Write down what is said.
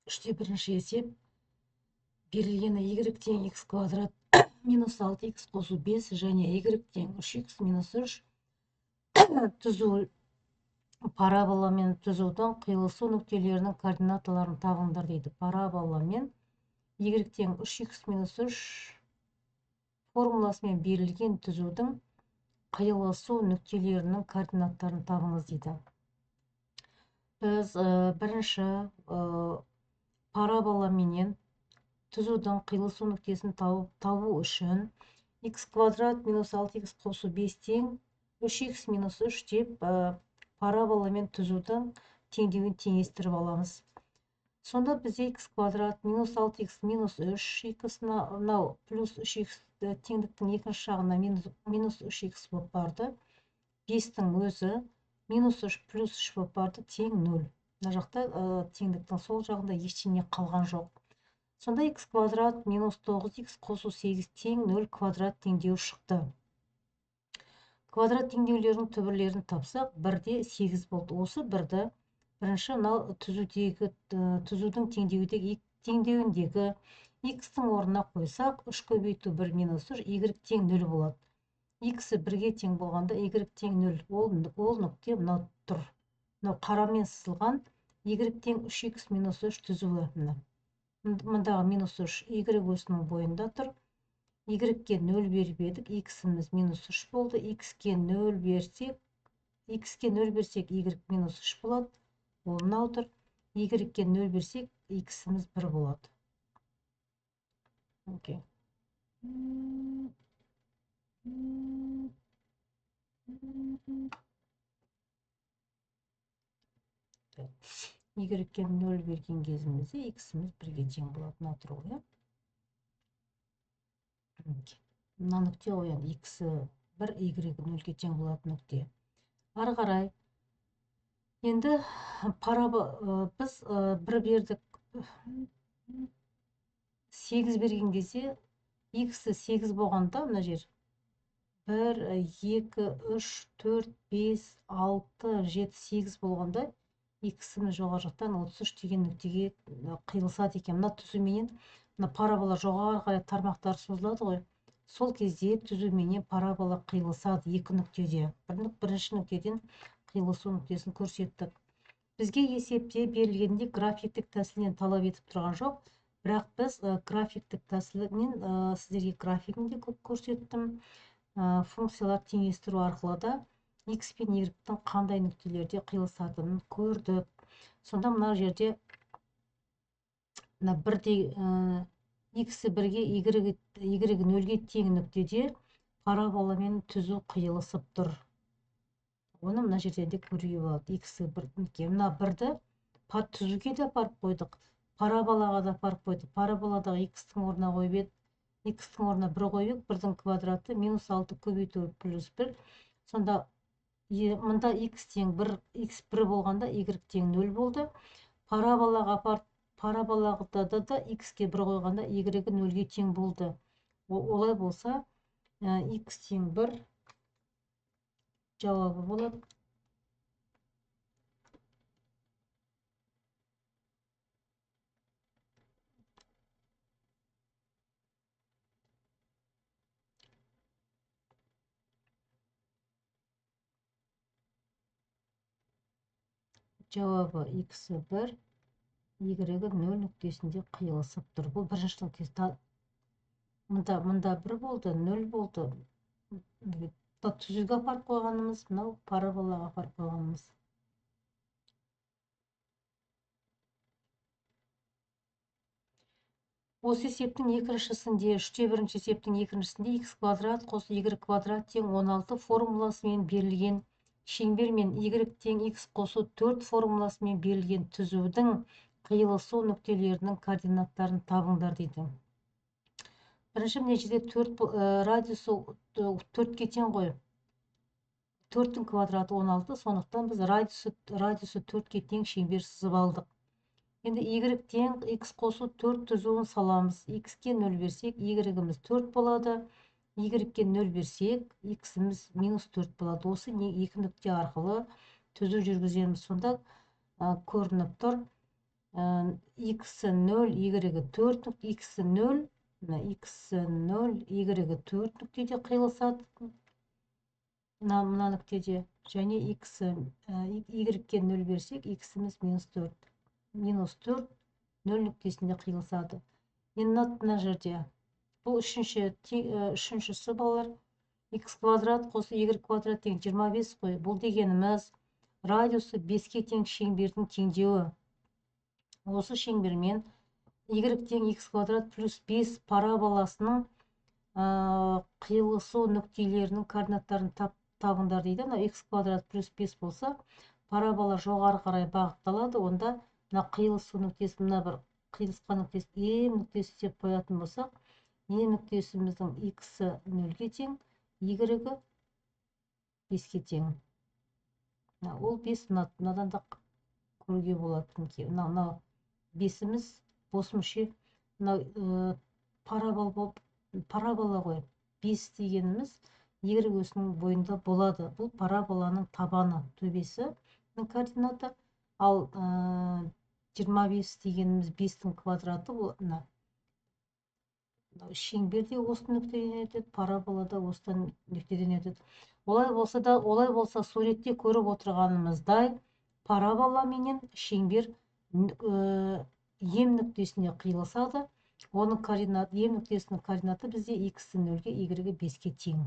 Үште бірінші есеп. Берілгені y тең x квадрат минус 6x қосу 5 және y тең 3x минус 3 түзу парабола мен түзудің қиылысу нүктелерінің координаталарын табыңдар дейді. Парабола мен y тең 3x минус 3 формуласымен берілген түзудің қиылысу нүктелерінің координаттарын табыңыз дейді. Біз бірінші парабола менен түзудің қиылысу нүктесін табу үшін x квадрат минус 6x қосу 5 тең 3x минус 3 деп парабола мен түзудің теңдеуін теңестіріп аламыз. Сонда бізде x квадрат минус 6x минус 3, x мынау плюс 3x теңдіктің екінші жағына минус 3x болып барды. 5-тің өзі минус 3 плюс 3 болып барды, тең 0. Мына жақта теңдіктің сол жағында ештеңе қалған жоқ. Сонда x квадрат минус 9x қосу 8 тең 0 квадрат теңдеуі шықты. Квадрат теңдеулерінің түбірлерін тапсақ, 1-де 8 болды. Осы 1-ді бірінші мынау түзудің теңдеуіндегі x-тің орнына қойсақ, 3 көбейту 1 минус 3, y тең 0 болады. X-і 1-ге тең болғанда y тең 0. Ол нүкте мынау тұр. Мынау қарамен сызылған y тең 3x минус 3 түзуі. Мына. Мындағы минус 3 y осінің бойында тұр. Y-ге 0 беріп едік, x-іміз минус 3 болды. X-ге 0 берсек, y минус 3 болады. Ол мынау тұр. Y-ге 0 берсек, x-іміз 1 болады. Окей. Y-ге 0 берген кезімізде x-іміз 1-ге тең болады. Мынау тұр ғой, мына нүкте ғой, енді x-і 1, y 0-ге тең болатын нүкте. Ары қарай енді біз 1 бердік, 8 берген кезде x-і 8 болғанда мына жер 1, 2, 3, 4, 5, 6, 7, 8 болғанда x-іміз жоғары жақтан 33 деген нүктеге қиылысады екен. Мына түзуменен мына парабола жоғары қарай тармақтары созылады ғой. Сол кезде түзуменен парабола қиылысады екі нүктеде. Бірінші нүктеден қиылысу нүктесін көрсеттік. Бізге есепте берілгенде графиктік тәсілінен талап етіп тұрған жоқ. Бірақ біз графиктік тәсілінен сіздерге графигін де көп көрсеттім. Функциялар теңестіру арқылы да x пен y-тің қандай нүктелерде қиылысатынын көрдік. Сонда мына жерде мына бірде x-і 1-ге, y 0-ге тең нүктеде парабола мен түзу қиылысып тұр. Оны мына жерден де көруге болады. X-і 1, мына 1-ді түзуге де апарып қойдық, параболаға да апарып қойдық. Параболадағы x-тің орнына қойып едік, x-тің орнына 1 қойып едік, 1-дің квадраты минус 6 көбейту плюс 1. Сонда мында x тең 1, x 1 болғанда y тең 0 болды. Параболаға апарып, параболада да x-ке 1 қойғанда y 0-ге тең болды. Олай болса, x тең 1 жауабы болады. Жауабы x-і 1, y 0 нүктесінде қиылысып тұр. Бұл бірінші нүктесі. Мында 1 болды, 0 болды. Түзуге апарып қойғанымыз, мынау параболаға апарып қойғанымыз. Осы есептің екіншісінде, үште бірінші есептің екіншісінде x квадрат қосу y квадрат тең 16 формуласымен берілген шеңбер мен y тең x қосу 4 формуласымен берілген түзудің қиылысу нүктелерінің координаттарын табыңдар дейді. Бірінші мына жерде 4 радиусы 4-ке тең ғой. 4-тің квадраты 16, сондықтан біз радиусы 4-ке тең шеңбер сызып алдық. Енді y тең x қосу 4 түзуін саламыз. X-ке 0 берсек, y-іміз 4 болады. Y-ге 0 берсек, x-іміз минус 4 болады. Осы екі нүкте арқылы түзу жүргіземіз. Сонда көрініп тұр. X 0, y 4, x 0, x 0, y 4 нүктеде қиылысады. Мына нүктеде. Және x, y-ге 0 берсек, x-іміз минус 4. Минус 4, 0 нүктесінде қиылысады. Енді мына жерде бұл үшіншісі, балалар, x квадрат қосу y квадрат тең 25 қой. Бұл дегеніміз радиусы 5-ке тең шеңбердің теңдеуі. Осы шеңбермен y тең x квадрат плюс 5 параболасының қиылысу нүктелерінің координаттарын табыңдар дейді. Мына x квадрат плюс 5 болса, парабола жоғары қарай бағытталады. Онда мына қиылысу нүктесі, мына бір қиылысқан нүктесі М нүктесі деп қоятын болсақ, М нүктесіміздің x-і 0-ге тең, y-і 5-ке тең. Ол 5 мынадан да көруге болады. Мынау 5-іміз бос мүше, мынау парабола ғой. 5 дегеніміз y өсінің бойында болады. Бұл параболаның табаны, төбесінің координаты. Ал 25 дегеніміз 5-тің квадраты, бұл мына шеңбер де осы нүктеден өтеді, парабола да осы нүктеден өтеді. Олай болса да, олай болса суретте көріп отырғанымыздай, парабола менен шеңбер М нүктесіне қиылысады. Оның координаты, М нүктесінің координаты бізде x-і 0-ге, y-і 5-ке тең.